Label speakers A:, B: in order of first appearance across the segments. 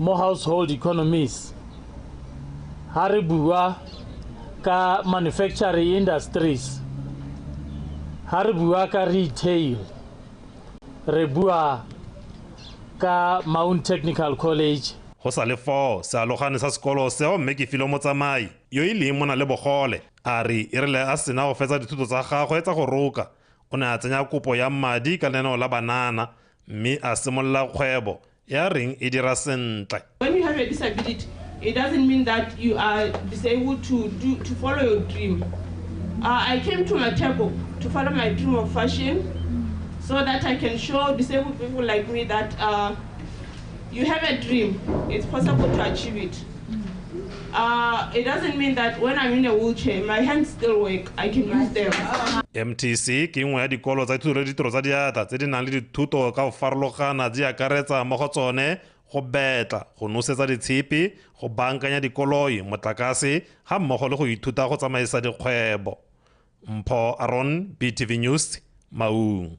A: mo household economies, ha re bua ka manufacturing industries, ha re bua ka retail, re bua ka Maun Technical College.
B: Go sa le foo sealogane sa sekolo seo mme ke filo motsamai yo e leng mona le bogole a re e rile a sena go fetsa dithuto tsa gagwe tsa go roka, o ne a tsenya kopo ya madi ka lenaneo la banana mme a simolola kgwebo ya reng e dira sentle.
C: When you have a disability, it doesn't mean that you are disabled to follow your dream. I came to Matheko to follow my dream of fashion so that I can show disabled people like me that you have a dream, it's possible to achieve it. It doesn't mean that when I'm in a wheelchair, my hands still work, I can use them.
B: MTC ke nngwe ya dikolo tsa thuto le ditiro tsa diatla tse di nang le dithuto ka go farologana di akaretsa mo go tsone go betla, go nosetsa ditshipi, go bankanya dikoloi, motlakase ga mmogo le go ithuta go tsamaisa dikgwebo. Mpho Aron, BTV News, Maung.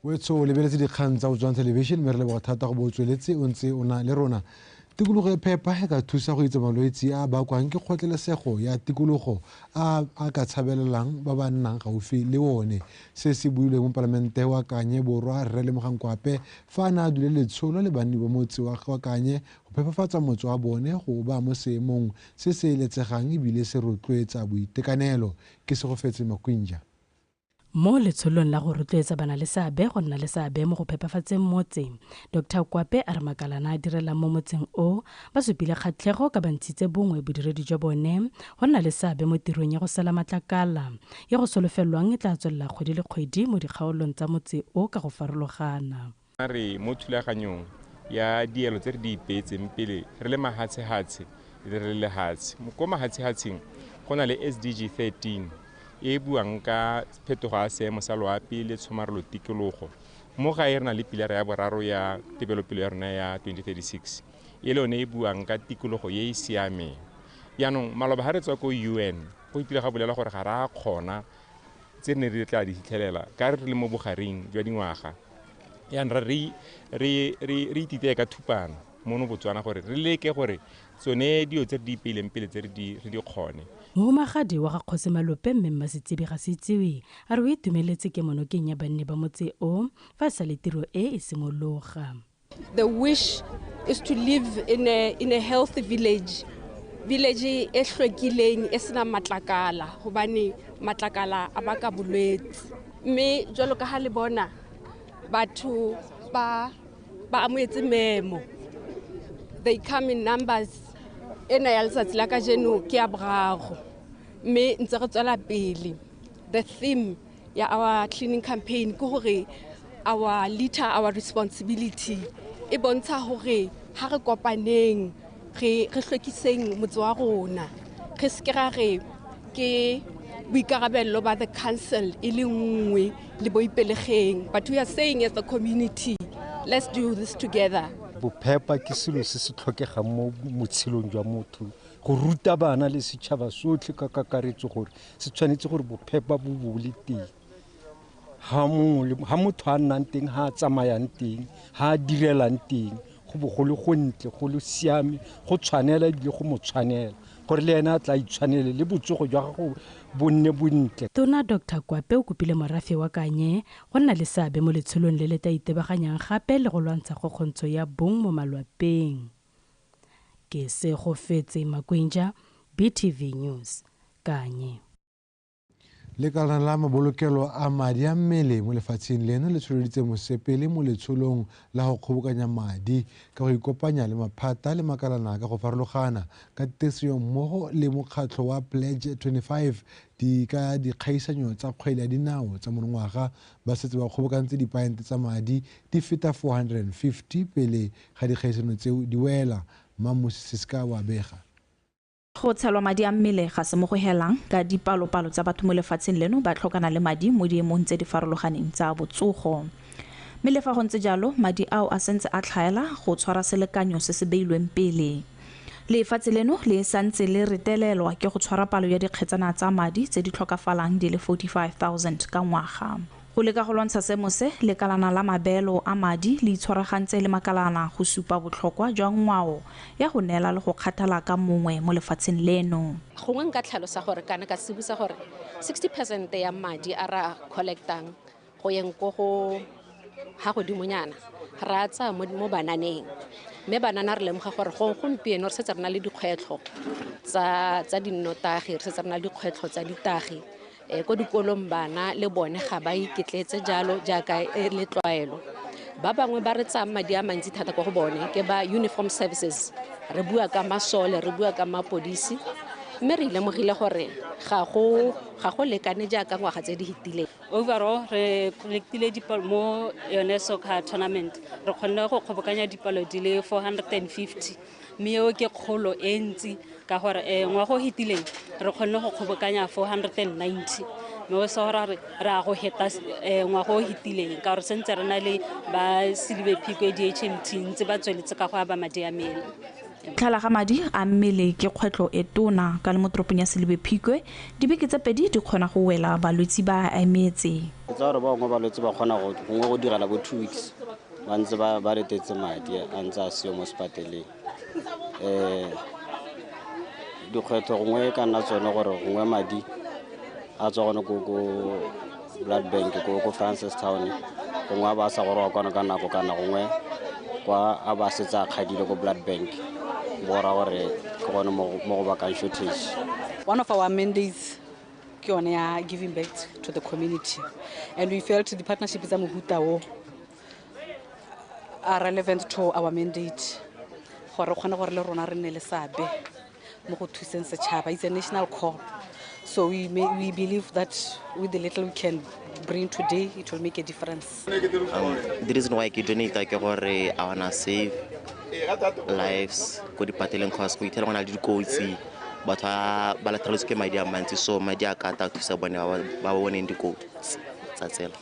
D: Wetso o lebeletse dikgang tsa Botswana Television mme re leboga thata go bo o tsweletse o ntse o na le rona. Tikologo e phepa e ka thusa go itse malwetse a bakwang ke kgotlelesego ya tikologo a a ka tshabelelang ba ba nnang gaufi le one. Se se builweng mo palamente wa Kanye Borwa Rre Lemogang Kwape fa a ne a dule letsholo le banni ba motse wa Kanye go phepafatsa motse wa bone go ba mo seemong se se eletsegang ebile se rotloetsa boitekanelo. Ke Segofetse Makwinja.
E: Mo letsholong la go rotloetsa bana le seabe go nna le seabe mo go phepafatseng motse, Dr Kwape a re makalana a direlang mo motseng o ba supile kgatlhego ka ba ntshitse bongwe bodiredi jwa bone go nna le seabe mo tirong ya go sela matlakala ye go solofelwang e tla tswelela kgwedi le kgwedi mo dikgaolong tsa motse o ka go farologana.
F: Re mo thulaganyong ya dielo tse re di ipeetseng pele re le mahatshehatshe le re le lehatshe. Ko mahatshehatsheng go na le SDG 13 e buang ka phetogo ya seemo sa loapi le tshomarelo tikologo. Mo gae re na le pilara ya boraro ya tebelopele ya rona ya 2036 e le yone e buang ka tikologo e e siameng. Jaanong maloba ha re tswa ko UN go ipile ga bolela gore ga re a kgona tse ne re tla di fitlhelela ka re le mo bogareng jwa dingwaga. Jaanong re ititeye ka thupana mono Botswana gore re leke gore tsone dilo tse re di ipeileng pele tse re di kgone.
E: Mohumagadi wa ga Kgosi Malope mme Mmasetsebi ga se itsewe a re o itumeletse kemonokeng ya banni ba motse o fa sa le tiro e e simologa.
G: The wish is to live in a healthy village. Village e hlwekileng e sena matlakala hobane matlakala a baka bolwetse. Mme jwalo ka ha le bona batho ba amohetse memo. They come in numbers. Ena ya letsatsi la kajeno ke ya boraro mme ntse re tswela pele. The theme ya our cleaning campaign ke hore our litter, our responsibility e bontsha hore ha re kopaneng re hlwekiseng motse wa rona, re se ke ra re ke boikarabello ba the council e le nngwe le boipelegeng, but we are saying as a community, let's do this together.
H: Bophepa ke selo se se tlhokegang mo motshelong jwa motho, go ruta bana le setšhaba sotlhe ka kakaretso gore se tshwanetse gore bophepa bo bo le teng. Ha motho a nnang teng, ha a tsamayang teng, ha a direlang teng, go bo go le gontle, go le siame, go tshwanela ebile go mo tshwanela gore le ena a tla itshwanele le botsogo jwa gago bo nne bontle.
E: Tona Dr Kwape o kopile morafe wa Kanye go nna le seabe mo letsholong le le tla itebaganyang gape le go lwantsha kgokgontsho ya bong mo malwapeng. Ke Segofetse Makwinja, BTV News, Kanye.
D: Lekala la mabolokelo a madi a mmele mo lefatsheng leno le tsholeditse mosepele mo letsholong la go kgobokanya madi ka go ikopanya le maphata le makalana ka go farologana ka tirisano mmogo le mokgatlho wa Pledge 25 di ka dikgaisanyo tsa kgwele ya dinao tsa monongwaga. Ba setse ba kgobokantse dipaente tsa madi di feta 450 pele ga dikgaisano tseo di wela. Mmamosi Siska wa bega.
I: Go tshelwa madi a mmele ga se mo go helang ka dipalopalo tsa batho mo lefatsheng leno ba tlhokana le madi mo diemong tse di farologaneng tsa botsogo. Mme le fa go ntse jalo, madi ao a sentse a tlhaela go tshwara selekanyo se se beilweng pele. Lefatshe leno le santse le retelelwa ke go tshwara palo ya dikgetsana tsa madi tse di tlhokafalang di le 45,000 ka ngwaga. Go leka go lwantsha seemo se, lekalana la mabeelo a madi le itshwaragantse le makalana go supa botlhokwa jwa ngwao ya go neela le go kgathala ka mongwe mo lefatsheng leno.
J: Gongwe nka tlhalosa gore kana ka tsibosa gore 60% ya madi a ra collectang go yeng ko go ha godimonyana ra tsaya mo bananeng, mme banana re lemoga gore gompieno re setse re na le dikgwetlho tsa dinnotagi, re setse re na le dikgwetlho tsa ditagi. Ko dikolong bana le bone ga ba iketletse jalo jaaka e le tlwaelo. Ba bangwe ba re tsayang madi a mantsi thata kwa go bone ke ba uniform services, re bua ka masole, re bua ka mapodisi, mme re lemogile gore ga go lekane jaaka ngwaga tse di fetileng.
K: Overall re collectile dipalo mo yone soccer tournament, re kgonne go kgobokanya dipalo di le 450, mme eo ke kgolo e ntsi ka gore ngwaga o fetileng re kgonne go kgobokanya 490, mme o se gore re a go heta ngwaga o fetileng ka gore sentse re na le ba Selibe Phikwe di-HMT ntse ba tsweletse ka go aba madi a mmele.
I: Tlhala ga madi a mmele ke kgwetlho e tona ka le mo toropong ya Selibe Phikwe, dibeke tse pedi di kgona go wela balwetsi ba emetse.
L: Ke tsa gore ba bangwe balwetse ba kgona go gongwe go direla bo 2 weeks ba ntse ba retetse madi a ntse a seo mo sepateleng. Dikgwetlho gongwe ka nna tsone gore gongwe madi a tswa gone ko blood bank ko Francistown, gongwe a ba sa goroga kwano ka nako, kana gongwe kwa a ba setse a kgadile ko blood bank, bo ra gore ke gone mo go bakang shortage.
M: One of our mandates ke yone ya giving back to the community, and we felt the partnership tsa mohuta o are relevant to our mandate gore re kgone gore le rona re nne le seabe mo go thuseng setšhaba. It's a national call, so we believe that with the little we can bring today, it will make a difference.
N: The reason why ke donate ke gore I wanna save lives ko dipateleng, cause go ithela go na le dikotsi, batho ba latlheletswe ke madi a mantsi, so madi a ka ta thusa bone ba boneng dikotsi tsa tsela.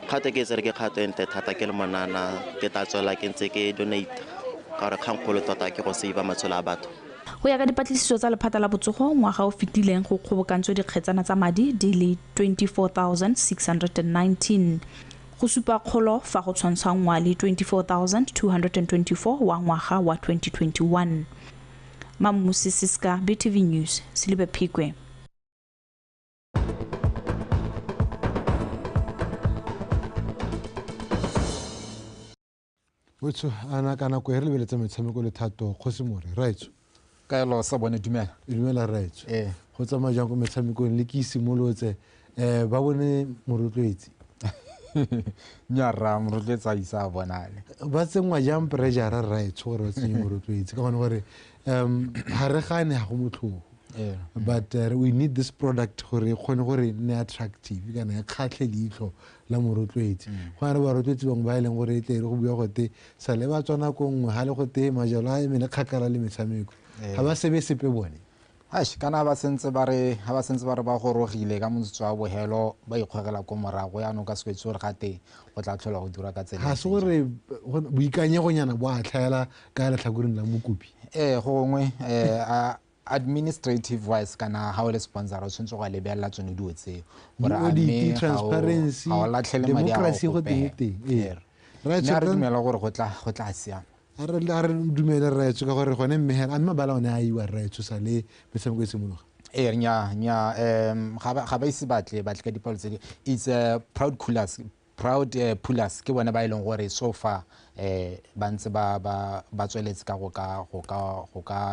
N: Kgato ke tsere ke kgato e ntle thata, ke le monana ke tla tswela ke ntse ke donate ka gore kgangkgolo tota ke go save matshelo a batho.
I: Go ya ka dipatlisiso tsa lephata la botsogo, ngwaga o fetileng go kgobokantswe dikgetsana tsa madi di le 24,619, go supa kgolo fa go tshwantshangwa le 24,224 wa ngwaga wa 2021. Mammusi Siska, BTV News, Selibe Phikwe.
D: Botso ana ka nako e re lebeletse metshameko le Thato Kgosimore, raetso.
O: Kaelo sa bone dumela.
D: Dumela raetso. Go tsamaya jang ko metshamekong le ke simolotse ba bone morotloetsi.
O: Nya ra morotloetsi a isa a bonale.
D: Ba tsenngwa jang pressure raetso gore ba tsenye morotloetsi ka gone gore ga re gane ga go motlhogo. But we need this product gore e kgone gore nne attractive kana e kgatlhe leitlho la morotloetsi. Go na le barotloetsi bangwe ba e leng gore e tle e re go bua gote sale ba tswa nako nngwe ga le gote majalo a emele kgakala le metshameko, ga ba sebe sepe bone.
O: Aish, kana ba sentse ba re ha ba sentse ba re ba gorogile ka motsotso wa bohelo ba ikgogela ko morago, yaanong ka se kwetse gore gate go tla tlhola go dira ka tsela.
D: Ga se gore boikanyegonyana bo a tlhaela ka letlhakoreng la mokopi.
O: Gongwe administrative wise kana ha o le sponsor o tshwanetse go lebelela tsone dilo tseo gore a mme
D: transparency,
O: ga o latlhele madi a
D: democracy go teng teng.
O: Re dumela gore go tla siama.
D: A re dumele raetso ka gore gone mme hela a mme mabala one a iwa raetso sa le metshameko e simologa.
O: Nya ga ba ise batle ka dipalo tse di it's proud coolers, proud pullers ke bone ba e leng gore so far ba ntse ba tsweletse ka go ka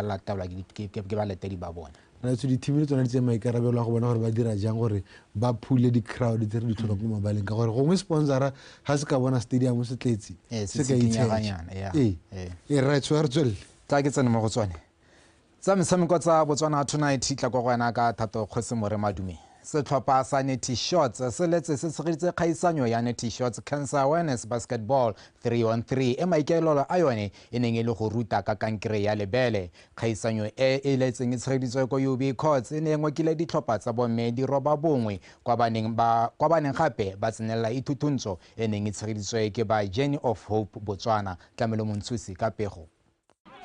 O: latelwa ke balatedi ba bone.
D: Raetso di-team le tsone di tseye maikarabelo a go bona gore ba dira jang gore ba phule di-crowd tse re di tlhokang ko mabaleng, ka gore gongwe sponsora ga se ka bona stadium se tletse se ka itshega. Raetso a re tswelele.
O: Tla ke tsene mo go tsone tsa metshameko tsa Botswana Tonight tla kwa go wena ka Thato Kgosimore Madume. Setlhopha sa Neti Shots se letse se tshegeditse kgaisanyo ya Neti Shots Cancer Awareness Basketball 3-on-3 e maikaelelo a yone e neng e le go ruta ka kankere ya lebele. Kgaisanyo e e letseng e tshegeditswe ko UB Courts e ne e ngokile ditlhopha tsa bomme di 9 kwa baneng gape ba tsenelela ithuthuntso e neng e tshegeditswe ke ba Journey of Hope Botswana. Tlamelo Montshusi ka pego.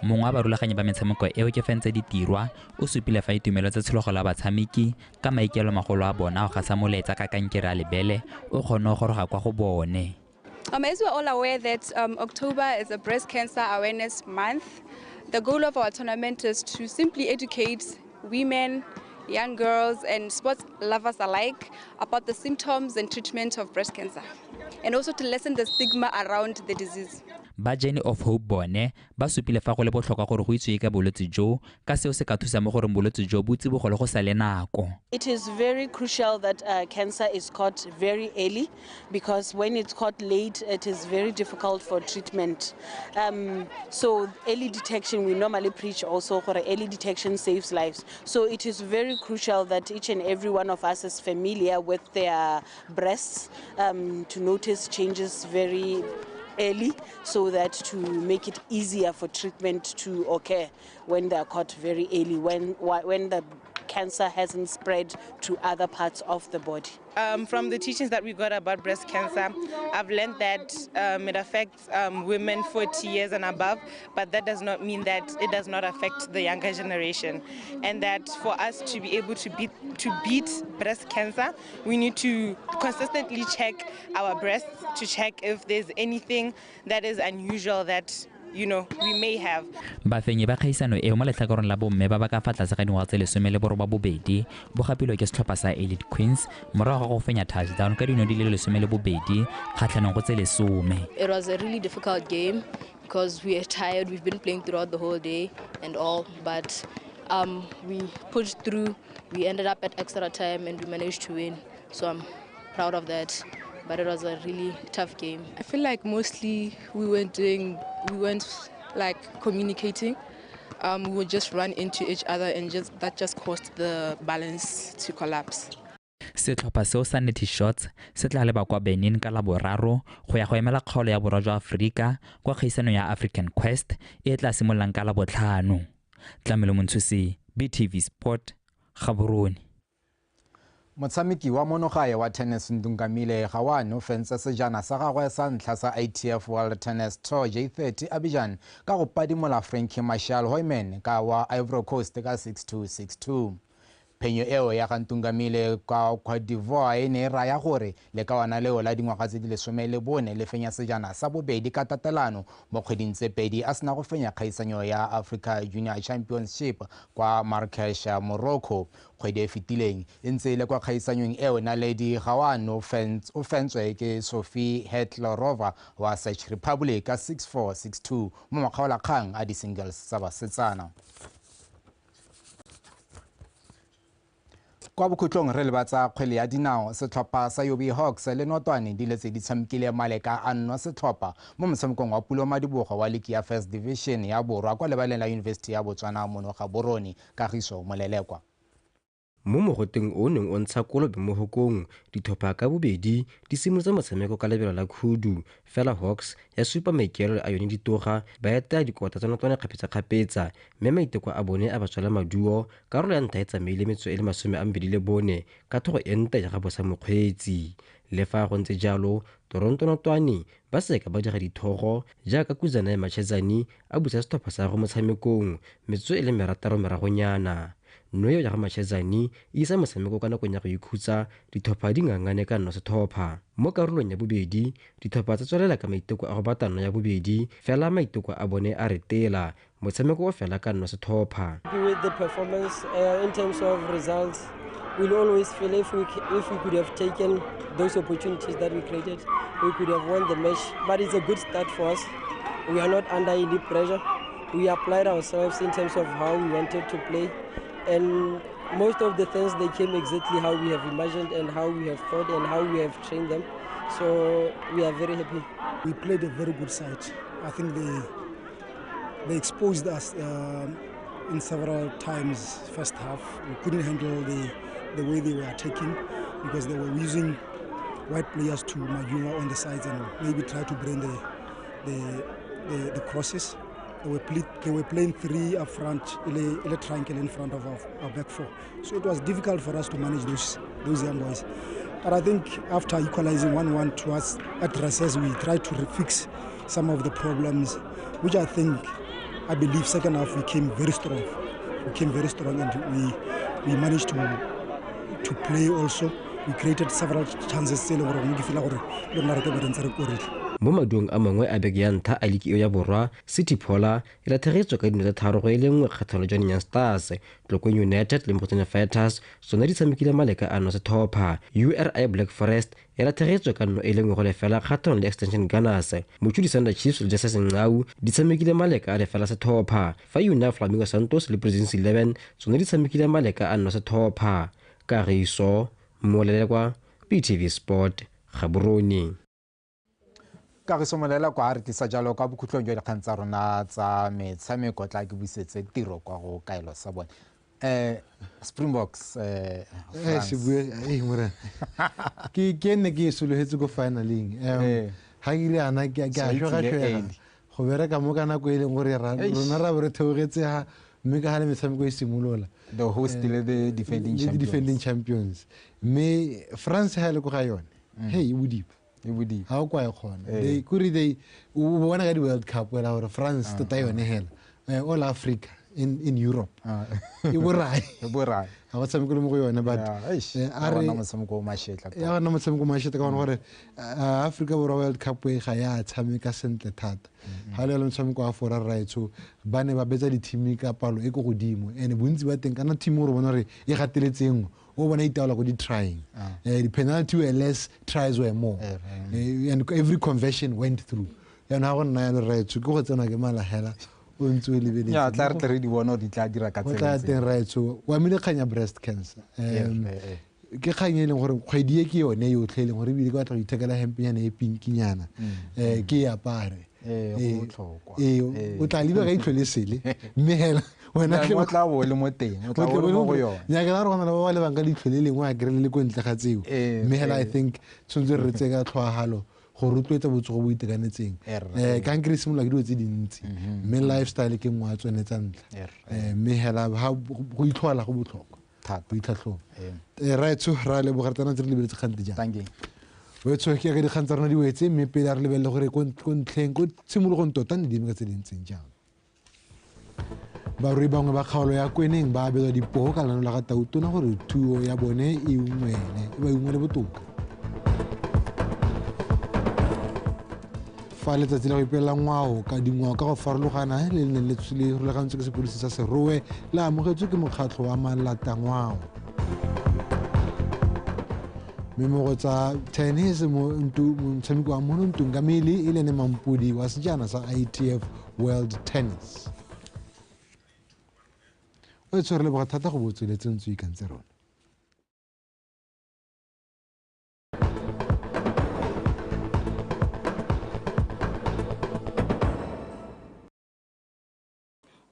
P: Mongwe wa barulaganyi ba metshameko eo ke Fentse Ditirwa o supile fa itumeletse tshologelo ya batshameki ka maikaelelo magolo a bona go gasa molaetsa ka kankere ya lebele o kgone go goroga kwa go bone.
Q: As we're all aware that October is a breast cancer awareness month, the goal of our tournament is to simply educate women, young girls and sports lovers alike about the symptoms and treatment of breast cancer, and also to lessen the stigma around the disease.
P: Ba Journey of Hope bone ba supile fa go le botlhokwa gore go itsewe ka bolwetse jo ka seo se ka thusa mo gore bolwetse jo bo tsibogole go sa le nako.
R: It is very crucial that cancer is caught very early, because when it's caught late it is very difficult for treatment. So early detection, we normally preach also gore early detection saves lives. So it is very crucial that each and every one of us is familiar with their breasts, to notice changes very early, so that to make it easier for treatment to occur when they are caught very early, when the cancer hasn't spread to other parts of the body.
S: From the teachings that we got about breast cancer, I've learned that it affects women 40 years and above, but that does not mean that it does not affect the younger generation. And that for us to be able to beat breast cancer, we need to consistently check our breasts to check if there's anything that is unusual that we may have.
P: Bafenyi ba kgaisano eo mo letlhakoreng la bomme ba ba ka fa tlase ga dingwaga tse 18 bo gapilwe ke setlhopha sa Elite Queens morago ga go fenya touchdown ka dino di le 12 kgatlhanong go tse 10.
T: It was a really difficult game because we are tired, we've been playing throughout the whole day and all, but we pushed through, we ended up at extra time and we managed to win, so I'm proud of that. But it was a really tough game.
U: I feel like mostly we weren't like communicating. We would just run into each other and that just caused the balance to collapse.
P: Setlhopha seo sa Neti Shots se tla leba kwa Benin ka Laboraro go ya go emela kgaolo ya borwa jwa Aforika kwa kgaisanong ya African Quest e tla simololang ka Labotlhano. Tlamelo Montshusi, BTV Sport, Gaborone.
O: Motshameki wa monogae wa tennis Ndungamile Gawane o fentse sejana sa gagwe sa ntlha sa ITF World Tennis Tour J30 Abidjan ka go padimola Frankie Marshall Hoyman ka wa Ivory Coast ka 6-2 6-2. Phenyo eo ya ga Ndungamile kwa Cote d'Ivoire e ne e raya gore lekawana leo la dingwaga tse di 14 le fenya sejana sa bobedi ka tatelano mo kgweding tse pedi a sena go fenya kgaisanyo ya Africa Junior Championship kwa Marrakesh, Morocco. Kgwedi e fetileng e ntse e le kwa kgaisanyong eo Naledi Gawane o fentswe ke Sophie Hetlerova wa Czech Republic ka 6-4 6-2 mo makgaolakgang a di-singles tsa basetsana. Kwa bokhutlong re lebatsa kgwele ya dinao, setlhopha sa Yobe Hawks le Notwane di letse di tshamekile maleka a nno setlhopha mo motshamekong wa pulo madibogo wa liki ya First Division ya Borwa kwa lebaleng la University ya Botswana mono Gaborone. Kagiso Molelekwa.
V: Mo mogoteng o neng o ntsha kolobe mo hokong, ditlhopha ka bobedi di simolotse motshameko ka lebelo la khudu, fela Hawks ya supa maikaelelo a yone ditoga ba etela dikota tsa Notwane kgapetsa-kgapetsa, mme maiteko a bone a ba tswela maduo. Karolo ya ntlha e tsamaile metsotso e le 24 ka thogo e ntle ya ga Bosa Mokgweetsi. Le fa go ntse jalo, Toronto Notwane ba seka ba dira dithogo jaaka Kuzana ya Machezani a busa setlhopha sa gagwe motshamekong metsotso e le 6 moragonyana. Nno eo ya ga Machezani e isa motshameko ka nakong ya go ikhutsa, ditlhopha di ngangane ka nno setlhopha. Mo karolong ya bobedi, ditlhopha tsa tswelela ka maiteko a go batla nno ya bobedi, fela maiteko a bone a retela. Motshameko o fela ka nno setlhopha.
W: With the performance in terms of results, we'll always feel if we could have taken those opportunities that we created, we could have won the match. But it's a good start for us. We are not under any pressure. We applied ourselves in terms of how we wanted to play. And most of the things, they came exactly how we have imagined and how we have thought and how we have trained them. So we are very happy.
X: We played a very good side. I think they exposed us in several times first half. We couldn't handle the way they were attacking because they were using white players to maneuver on the sides and maybe try to bring the crosses. They were playing three up front, a triangle in front of our back four. So it was difficult for us to manage those young boys. But I think after equalizing 1-1 to us at recess, we tried to fix some of the problems, which I think I believe second half we came very strong. We came very strong and we managed to play also. We created several chances tse e leng gore ke feel gore le rona re ka be re ntse re korile.
V: Mo maduong a mangwe a beke ya ntlha a liki eo ya borwa, City Phola e latlhegetswe ka dino tse 3-1 kgatlhanong le Jwaneng Stars. Tlokweng United le Mogotsane Fighters tsone di tshamekile maleka a no setlhopha. URI Black Forest e latlhegetswe ka 1-0 kgatlhanong le Extension Gunners. Mochudi Thunder Chiefs le Jesus Ngau di tshamekile maleka a lefela setlhopha. Fa Una Flamingo Santos le Prisons 11 tsone di tshamekile maleka a no setlhopha. Kagiso Molelekwa, BTV Sport, Gaborone.
O: Kagiso Molelekwa a re tlisa jalo kwa bokhutlong jwa dikgang tsa rona tsa metshameko. Tla ke buisetse tiro kwa go kaelo sa bone. Springboks, France.
D: Ke nne ke e sologetse ko finaleng. Ga ke rile ana ke a shwega go bereka mo ka nako e leng gore rona ra bo re theogetse ha mme ka ga le metshameko e simolola.
O: The host le the defending champions.
D: The defending champions. Mme France ha e le ko ga yone. Hey, e bodipa. Ha o kwa e kgona. They kuri they o bona ka di World Cup wela gore France tota yone hela. All Africa in Europe. E borai.
O: E borai.
D: Ha ba tshameko le mo go yone, but
O: a re bona motshameko o mashetla.
D: Ya bona motshameko o mashetla ka gore Africa Borwa World Cup e ga ya tshameka sentle thata. Ha le motshameko wa fora raetsho ba ne ba betsa di-team ka palo e ko godimo, and bontsi ba teng kana team gore bona re e gateletseng o bona itaola go di-trying. The penalty were less, tries were more. And every conversion went through. Yana ha go nna ya le raetsho ke go tsena ke mala hela o ntse o lebeletse.
O: Ya tla re tle re di bona di tla dira ka
D: tsela. Tla teng raetsho wa mile kganya breast cancer. Ke kgang e leng gore kgwedi e ke yone yotlhe e leng gore ebile ke batla go ithekela hempenyana e pinkinyana, ke e apare. O tla leba ka itlho le sele mme hela wena
O: o tla bo le mo teng, o tla bo le mo go yone.
D: Nya ke ra re gona le ba ba lebang ka leitlho le lengwe a kry le le ko ntle ga tseo, mme hela I think tshwanetse re tseye ka tlhoagalo go rotloetsa botsogo bo itekanetseng. Kankere e simolola ke dilo tse dintsi, mme lifestyle ke nngwe ya tsone tsa ntlha. Mme hela go itlhoala go botlhokwa, go itlhatlhoba. Raetsho ra leboga re tsena tse re lebeletse kgante jang. Wetsho ke ka dikgang tsa rona di wetse, mme pele a re lebelele gore ko ntlheng ko tshimologong tota ne di eme ka tse di ntseng jang. Barui bangwe ba kgaolo ya Kweneng ba abelwa dipoo ka lenaneo la ga Tautona gore thuo ya bone e ba ungwele botoka. Fa letsatsi la go ipelela ngwao ka dingwao ka go farologana le le neng le rulagantswe ke sepodisi sa Serowe le amogetswe ke mokgatlho wa Malatangwao. Mme mo go tsa tennis, motshameko wa mono Ntungameli e lene mampodi wa sejana sa ITF World Tennis. O e tshwere leboga thata go bo tsweletse ntse o ikantse rona.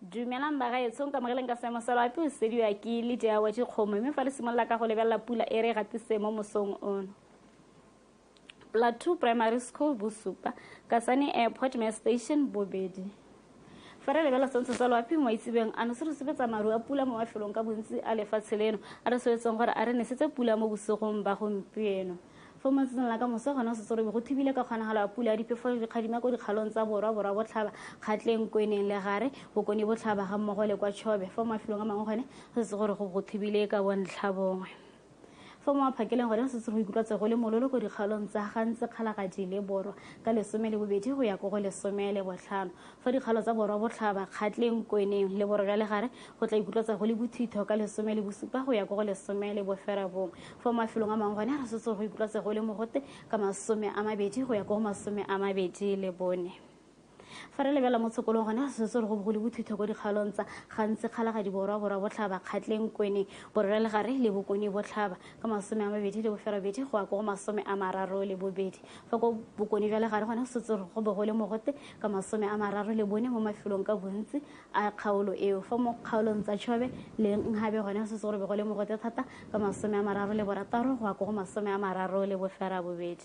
A: Dumelang bagaetsho, nka amogeleng ka seemo sa loapi o sediwa ke Lydia wa Dikgomo, mme fa le simolola ka go lebelela pula e re gatise mo mosong ono. Plateau Primary School bosupa, Kasane Airport Main Station bobedi. Fa re lebelela setshwantsho sa loapi mo maitsebeng ano se re supetsa maru a pula mo mafelong ka bontsi a lefatshe leno, a re swetseng gore a re nesetse pula mo bosigong ba gompieno. Fa mo letsatsing la ka moso gona se tsore go thibile ka kgonagalo ya pula ya diphefo le dikgadima ko dikgalong tsa borwa, borwa botlhaba, Kgatleng, Kweneng le Gare, Bokone botlhaba ga mmogo le kwa Chobe. Fa mafelong a mangwe gone se se gore go thibile ka bontlha bongwe. Fa mo maphakeleng gone se se go ikutlwatse go le mololo ko dikgalong tsa Gantsi, Kgalagadi le Borwa ka 12 go ya ko go 15. Fa dikgalo tsa borwa botlhaba, Kgatleng, Kweneng le Borwa jwa Legare go tla ikutlwatsa go le bothitho ka 17 go ya ko go 19. Fa mafelong a mangwe gone re setse go ikutlwatse go le mogote ka 20 go ya ko go 24. Fa re lebela mo tshokolong gone re setse go go le bothitho ko dikgalong tsa Gantsi, Kgalagadi, Borwa, Borwa botlhaba, Kgatleng, Kweneng, Borwa jwa Legare le Bokone botlhaba ka 28 go ya ko go 32. Fa ko Bokone jwa Legare gone setse go bo go le mogote ka 34 mo mafelong ka bontsi a kgaolo eo. Fa mo kgaolong tsa Chobe le Nhabe gone setse go be go le mogote thata ka 36 go ya ko go 38.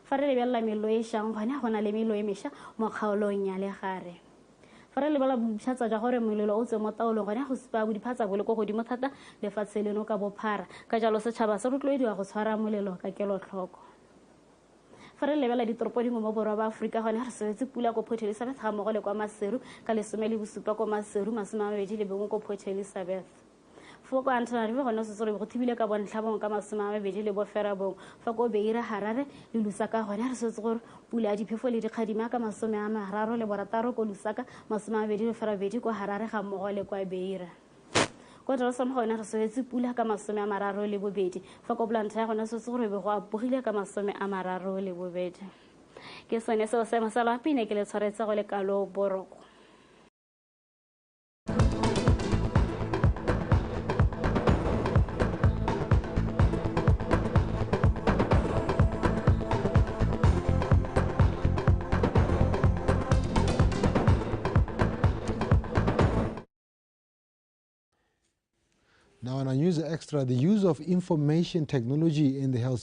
A: Fa re lebelela mello e šang gone go na le mello e mešwa mo kgaolong ya Legare. Fa re lebelela bophatsa jwa gore molelo o tswe mo taolong gone go supa bodiphatsa bo le ko godimo thata lefatshe leno ka bophara, ka jalo setšhaba se rotloediwa go tshwara molelo ka kelotlhoko. Fa re lebelela ditoropo dingwe mo borwa ba Aforika gone re sobetse pula ko Port Elizabeth ga mmogo le kwa Maseru ka 17 ko Maseru, 21 ko Port Elizabeth. Fo kwa Antananarivo gone setse gore go thibile ka bontlha bongwe ka 29. Fa ko Beira, Harare le Lusaka gone re setse gore pula ya diphefo le dikgadima ka 36 ko Lusaka, 28 ko Harare ga mmogo le kwa Beira. Ko Dawson gone re sobetse pula ka 32. Fa ko Blantyre gone setse gore be go apogile ka 32. Ke sone seo seemo sa loapi ne ke le tshwaretse go le kalo boroko.
D: Now on our News Extra, the use of information technology in the health